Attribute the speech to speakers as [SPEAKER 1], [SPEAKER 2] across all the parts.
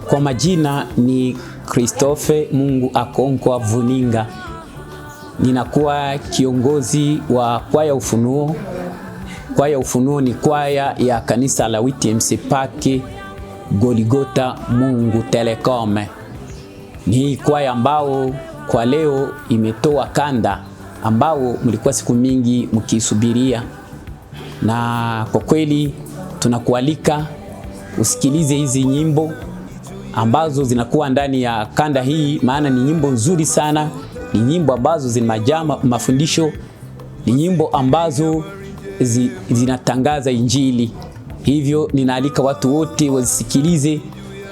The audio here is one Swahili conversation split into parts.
[SPEAKER 1] Kwa majina ni Christophe Mungu Akonkwa Vuninga, ninakuwa kiongozi wa kwaya Ufunuo. Kwaya Ufunuo ni kwaya ya kanisa la WTMC Pake Goligota Mungu Telecom. Ni kwaya ambao kwa leo imetoa kanda ambao mlikuwa siku mingi mkisubiria, na kwa kweli tunakualika usikilize hizi nyimbo ambazo zinakuwa ndani ya kanda hii, maana ni nyimbo nzuri sana, ni nyimbo ambazo zinajaa mafundisho, ni nyimbo ambazo zinatangaza Injili. Hivyo ninaalika watu wote wazisikilize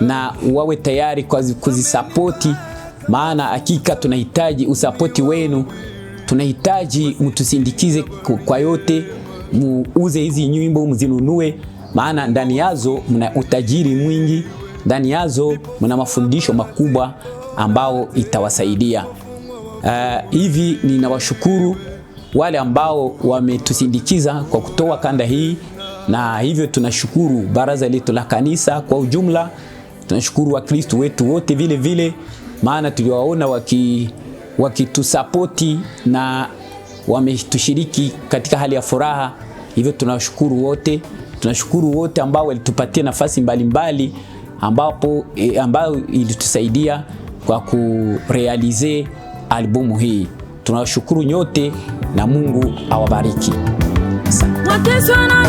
[SPEAKER 1] na wawe tayari kuzisapoti, maana hakika tunahitaji usapoti wenu, tunahitaji mtusindikize kwa yote, muuze hizi nyimbo, mzinunue, maana ndani yazo mna utajiri mwingi, ndani yazo mna mafundisho makubwa ambao itawasaidia. Hivi ninawashukuru wale ambao wametusindikiza kwa kutoa kanda hii, na hivyo tunashukuru baraza letu la kanisa kwa ujumla, tunashukuru Wakristo wetu wote vile vile, maana tuliwaona wakitusapoti na wametushiriki katika hali ya furaha. Hivyo tunashukuru wote, tunashukuru wote ambao walitupatia nafasi mbalimbali ambapo ambayo ilitusaidia kwa kurealize albumu hii. Tunawashukuru nyote na Mungu awabariki. Asante.
[SPEAKER 2] Wateswa na